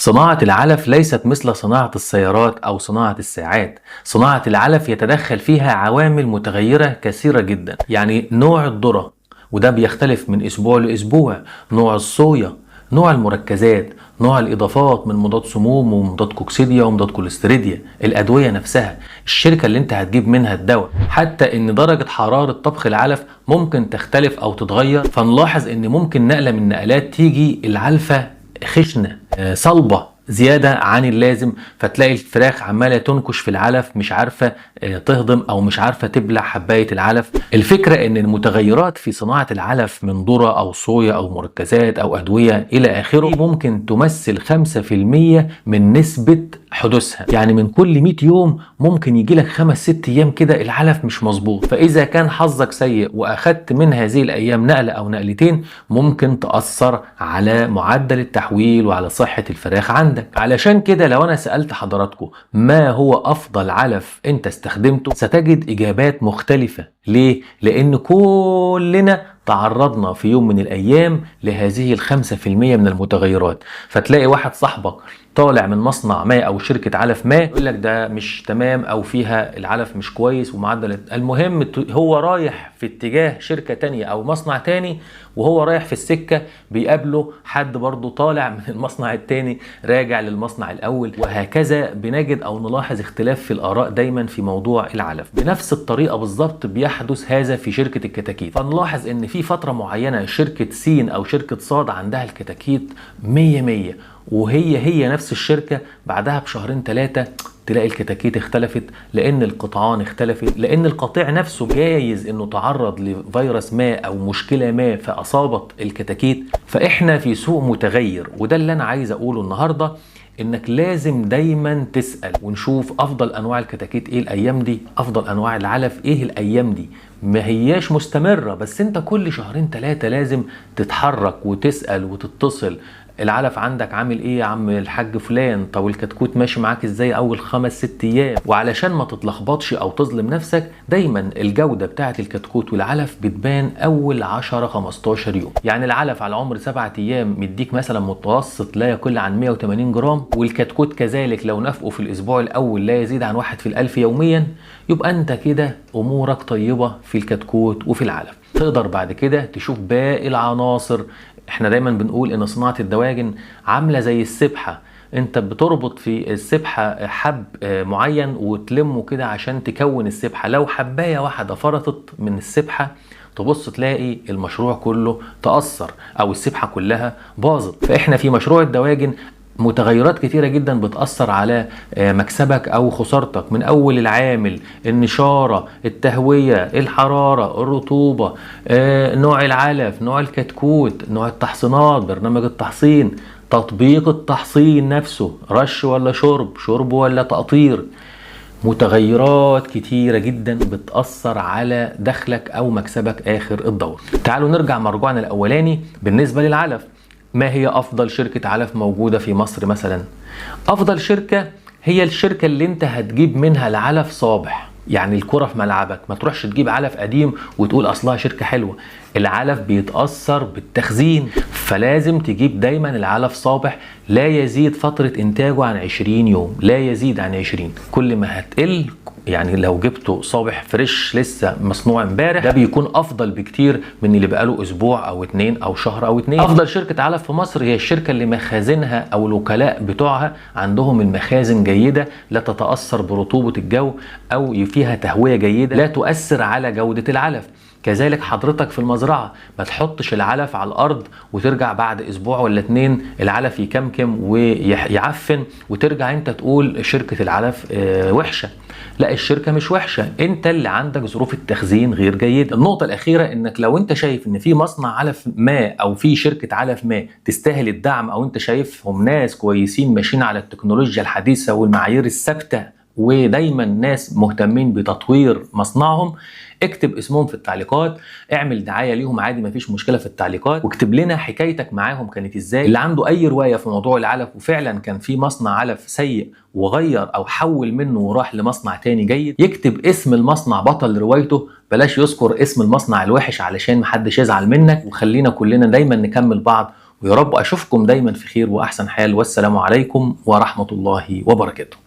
صناعة العلف ليست مثل صناعة السيارات أو صناعة الساعات. صناعة العلف يتدخل فيها عوامل متغيرة كثيرة جدا، يعني نوع الذرة وده بيختلف من أسبوع لأسبوع، نوع الصويا، نوع المركزات، نوع الإضافات من مضاد سموم ومضاد كوكسيديا ومضاد كوليستريديا، الأدوية نفسها، الشركة اللي انت هتجيب منها الدواء، حتى ان درجة حرارة طبخ العلف ممكن تختلف او تتغير. فنلاحظ ان ممكن نقلة من النقلات تيجي العلفة خشنة صلبة زيادة عن اللازم، فتلاقي الفراخ عمالة تنكش في العلف، مش عارفة تهضم او مش عارفة تبلع حباية العلف. الفكرة ان المتغيرات في صناعة العلف من ذرة او صويا او مركزات او ادوية الى اخره ممكن تمثل 5% من نسبة حدوثها، يعني من كل 100 يوم ممكن يجي لك 5-6 ايام كده العلف مش مظبوط. فاذا كان حظك سيء واخدت من هذه الايام نقلة او نقلتين ممكن تأثر على معدل التحويل وعلى صحة الفراخ عندك. علشان كده لو انا سألت حضراتكم ما هو افضل علف انت استخدمته ستجد اجابات مختلفة. ليه؟ لان كلنا تعرضنا في يوم من الايام لهذه 5% من المتغيرات. فتلاقي واحد صاحبك طالع من مصنع ما او شركة علف ما يقول لك ده مش تمام او فيها العلف مش كويس ومعدل، المهم هو رايح في اتجاه شركة تانية او مصنع تاني، وهو رايح في السكة بيقابله حد برضه طالع من المصنع التاني راجع للمصنع الاول، وهكذا بنجد او نلاحظ اختلاف في الاراء دايما في موضوع العلف. بنفس الطريقة بالظبط بيحدث هذا في شركة الكتاكيت. فنلاحظ ان في فترة معينة شركة سين او شركة صاد عندها الكتاكيت 100 100، وهي هي نفس الشركة بعدها بشهرين 3 تلاقي الكتاكيت اختلفت، لان القطعان اختلفت، لان القطيع نفسه جايز انه تعرض لفيروس ما او مشكلة ما فاصابت الكتاكيت. فاحنا في سوق متغير، وده اللي انا عايز اقوله النهاردة، انك لازم دايما تسأل ونشوف افضل انواع الكتاكيت ايه الايام دي، افضل انواع العلف ايه الايام دي. ما هياش مستمرة، بس انت كل شهرين 3 لازم تتحرك وتسأل وتتصل. العلف عندك عامل ايه يا عم الحاج فلان؟ طب الكتكوت ماشي معاك ازاي اول 5-6 ايام؟ وعلشان ما تتلخبطش او تظلم نفسك، دايما الجودة بتاعة الكتكوت والعلف بتبان اول 10-15 يوم. يعني العلف على عمر 7 ايام مديك مثلا متوسط لا يقل عن 180 جرام، والكتكوت كذلك لو نفقه في الاسبوع الاول لا يزيد عن 1 في الألف يوميا، يبقى انت كده امورك طيبة في الكتكوت وفي العلف. تقدر بعد كده تشوف باقي العناصر. احنا دايما بنقول ان صناعة الدواجن عاملة زي السبحة، انت بتربط في السبحة حب معين وتلمه كده عشان تكون السبحة. لو حباية واحدة فرطت من السبحة تبص تلاقي المشروع كله تأثر او السبحة كلها باظت. فاحنا في مشروع الدواجن متغيرات كتيرة جدا بتأثر على مكسبك أو خسارتك، من أول العامل، النشارة، التهوية، الحرارة، الرطوبة، نوع العلف، نوع الكتكوت، نوع التحصينات، برنامج التحصين، تطبيق التحصين نفسه، رش ولا شرب، شرب ولا تقطير. متغيرات كتيرة جدا بتأثر على دخلك أو مكسبك آخر الدور. تعالوا نرجع مرجعنا الأولاني بالنسبة للعلف. ما هي أفضل شركة علف موجودة في مصر مثلا؟ أفضل شركة هي الشركة اللي انت هتجيب منها العلف صابح، يعني الكرة في ملعبك، ما تروحش تجيب علف قديم وتقول أصلها شركة حلوة. العلف بيتأثر بالتخزين، فلازم تجيب دايما العلف صابح، لا يزيد فترة إنتاجه عن 20 يوم، لا يزيد عن 20. كل ما هتقل، يعني لو جبته صابح فريش لسه مصنوع امبارح، ده بيكون افضل بكتير من اللي بقاله اسبوع او 2 او شهر او 2. افضل شركة علف في مصر هي الشركة اللي مخازنها او الوكلاء بتوعها عندهم المخازن جيدة، لا تتأثر برطوبة الجو او فيها تهوية جيدة، لا تؤثر على جودة العلف. كذلك حضرتك في المزرعة ما تحطش العلف على الأرض وترجع بعد أسبوع ولا 2 العلف يكمكم ويعفن وترجع أنت تقول شركة العلف وحشة. لا، الشركة مش وحشة، أنت اللي عندك ظروف التخزين غير جيدة. النقطة الأخيرة، إنك لو أنت شايف إن في مصنع علف ما أو في شركة علف ما تستاهل الدعم، أو أنت شايفهم ناس كويسين ماشيين على التكنولوجيا الحديثة والمعايير الثابتة ودايما ناس مهتمين بتطوير مصنعهم، اكتب اسمهم في التعليقات، اعمل دعاية ليهم عادي مفيش مشكلة في التعليقات، واكتب لنا حكايتك معاهم كانت ازاي. اللي عنده اي رواية في موضوع العلف وفعلا كان في مصنع علف سيء وغير او حول منه وراح لمصنع تاني جيد، يكتب اسم المصنع بطل روايته، بلاش يذكر اسم المصنع الوحش علشان محدش يزعل منك. وخلينا كلنا دايما نكمل بعض ويا رب اشوفكم دايما في خير واحسن حال. والسلام عليكم ورحمة الله وبركاته.